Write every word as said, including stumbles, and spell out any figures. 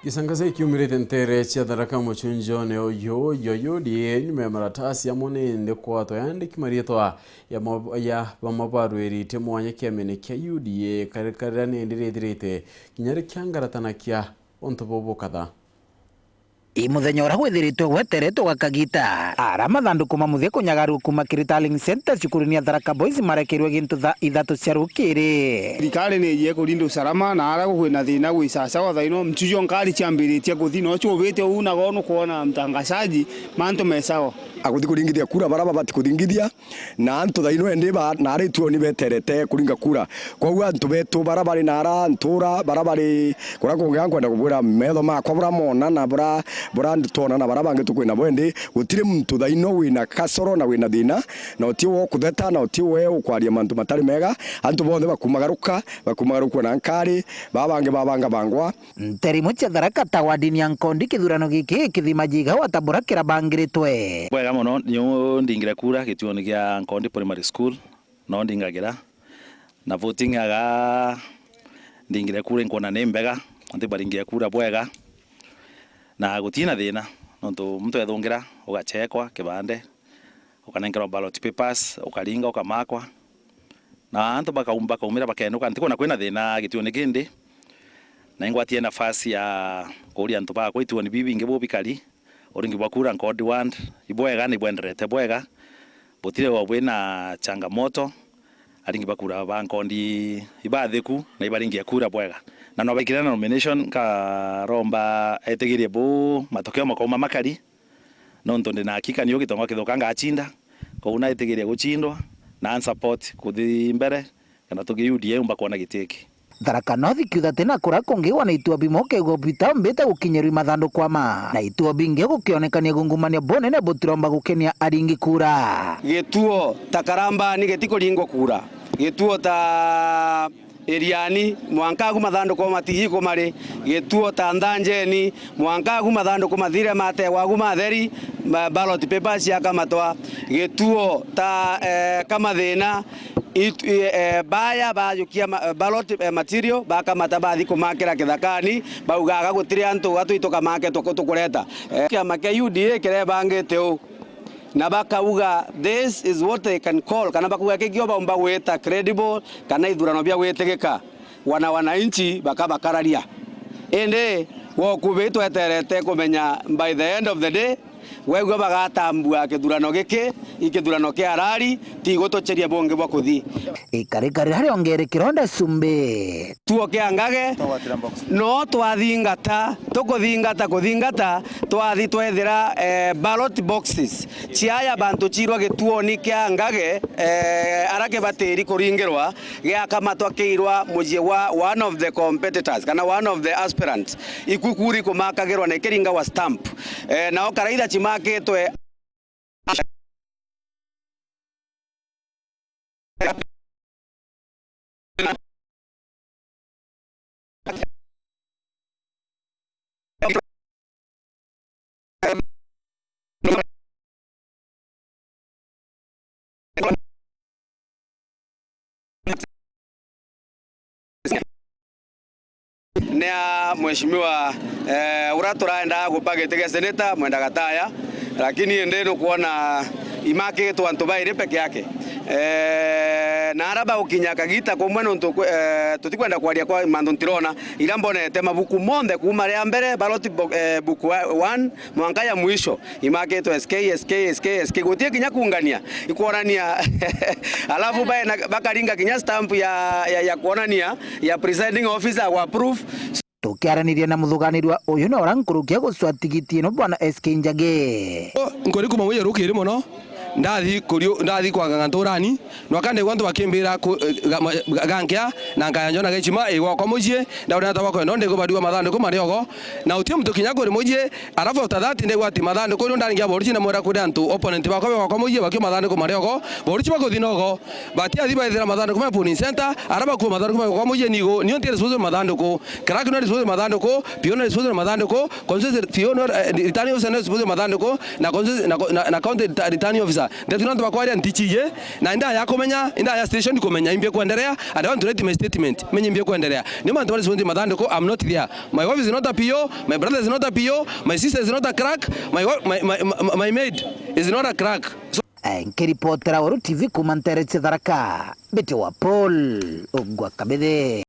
Isangaza ikiumirite ntere cia Tharaka mucunjone uyu, yo yudi nyuma ya maratasi amwe nindi kwatwa yandiki marietwa ya mo-, ya bamwe barwirite mwanya kiamene kia U D A kari-, karia nindi rithirite kinya rikiangaratanakia untu bubu katha. I muthenya uria gwithiritwe gweteretwe gwa kagita, ara mathanduku ma muthia kunyagarua kuuma kiri Tallying Centre cukuruni ya Tharaka Boys marekeirwe gintu thaa ithatu cia rukiri. Thirikari ni ijie kurinda usalama, na ara kwina thina gwi sawa sawa thaino, mchujo nkari ciambiritie kuthi, no chubite uu nago nukwona mtangazaji, mantu me sawa. Akuthi kuringithia kura bara babati kuringithia, na antu thaino endi ba, na ari tuoni beterete kuringa kura. Kwou antu betu bara bari nara ntura, bara bari kuria kungi, nkwenda kubwira metho makwa bura mona na bura, bura ntona na bara bangi tukwina bo, endi gutiri muntu thaino wina kasoro na wina thina, na uti we ukutheta, na uti we ukwaria mantu matari mega. Antu bonthe bakumagaruka, bakumagarukua na nkari, baba bangi babanga bangwa. Nteri imwe cia Tharaka ta wadini ya Nkondi, kithurano giki gikithima jiga wata bura kirabangiritwe. Bwega mono, niu ndingire kura gituoni gia Nkondi Primary School, no ndingagira. Na voting aga ndingire kura, inkwona ni mbega, antu baringire kura bwega. Na gutina thina, nontu muntu ethungira, ugachekwa kibande, ukanenkerwa ballot papers, ukaringa, ukamakwa. Na antu bakaum-, bakaumira bakenuka, ntikwona kwina thina gituoni kindi. Na ingwatie nafasi ya kuuria antu bakwa ituoni bibi bingi bu bikari, uringi bwa kura Nkondi ward, ibwega, na ibwenderete bwega. Butiri o bwina changamoto, aringi ba kura ba Nkondi ibathiku, na ibaringia kura bwega. Na no baikire na nomination, nkaromba etigirie bu matokeo makauma makari, nontu ndina hakika niu gitonga kithuka ngachinda. Kwou naitigirie guchindwa, na ansupport kuthi mbere, kana tugi U D A umba kwona giti giki. Tharaka North ikiuga tina kura kungi wona itua bimwe ukeigua bita umbite gukinyirwa i mathanduku ama, na itua bingi gukionekania gungumania bunene butiromba gukenia aringi kura. Gituo ta Karambani gitikuringwa kura. Gituo ta Iriani, mwanka agu mathanduku matiji kumari. Gituo ta Nthanjeni, mwanka agu mathanduku mathire mategwa agu matheri, ma-, ballot papers ciakamatwa. Gituo ta, eh, Kamathina, it-, eh, baya bajukia ma-, eh, ballot, eh, material, bakamata bathi kumakira kithakani, baugaga gutiri antu atwi tukamake tuku-, tukureta. Eh, kiama kia U D A kirebangite uu. Na bakauga, "This is what they can call," kana bakauga, "Kikio baumba gwita credible kana ithurano bia gwitigika." Wana wananchi bakabakararia. Indi gwokubi tweterete kumenya by the end of the day, wegua bagatambua kithurano giki i kithurano kia arari, ti gutucheria bungi bwa kuthi. Ikarikari riria riongere kironda cumbi. Tuo kia Ngage, no twathingata, tukuthingata, kuthingata, twathi twethira, eh, ballot boxes ciaya bantu ciirwa gituoni kia Ngage, eh, ara kibatiri kuringirwa, giakamatwa kiirwa mucii wa one of the competitors, kana one of the aspirants. Ikukuri kumakagirwa na ikiringagwa stamp. Eh, nao karaitha cimakitwe. Ni a Mheshimiwa, eh, ura turaenda gupa giti gia seneta, Mwenda Gataya, lakini indi nukwona imakitwe antu bairi peke yake. Eh, na ara bagukinya kagita kumwe nontu kwe-, eh, tutikwenda kwaria kwa mantu ntirona, ira mbonete mabuku monthe kuuma ria mbere, ballot bo-, eh, book wa-, one, mwanka ya mwisho, imakitwe S K, S K, S K, S K, guti kinya kuungania, ikwonania. Alafu bae na, bakaringa kinya stamp ya, ya, ya kuonania ya presiding officer wa proof. Tukiaraniria na muthuganirwa uyu na uria nkuruki agucwa tigiti ino, Bwana S K Njagi. Nkuri kuma mwiyo rukiri mono, ndathi kuriu-, ndathi kwa nganga nturani, nwaka ndigua antu bakimbira ku-, ga-, ma-, ga-, gankia, na nkaya njona gechima igwakwa mucii, ndaurira ta bakwenda ndigubarua mathanduku mariogo, na uti muntu kinya kuri mucii, Alafu after that, ndigwa ati mathanduku riu ndaringia boruchi na mwera kuri antu opponent bakwa be gwakwa mucii bakio mathanduku mariogo, boruchi bakuthi nogo. Batiathi baithira mathanduku ma polling center, ara bakua mathanduku ma gwakwa mucii nigo, nio nti responsible mathanduku. Clerk no responsible mathanduku, P O no responsible mathanduku, constituency P O no, eh, returning officer no responsible mathanduku, na constituency, na, na, na county reta-, returning officer. Ndetu nontu bakwaria ntichije, na indaya kumenya, indaya station kumenya imbi kwendelea, and I want to write my statement, menye imbi kwendelea. Nio mantu bari sibondi mathanduku, I'm not there. My wife is not a P O, my brother is not a P O, my sister is not a clerk, my wa-, my, my, my, my maid is not a clerk. So, eh, nkiripotera Weru T V kuma ntere cia Tharaka, Mbiti wa Paul, Ugwa Kabithe.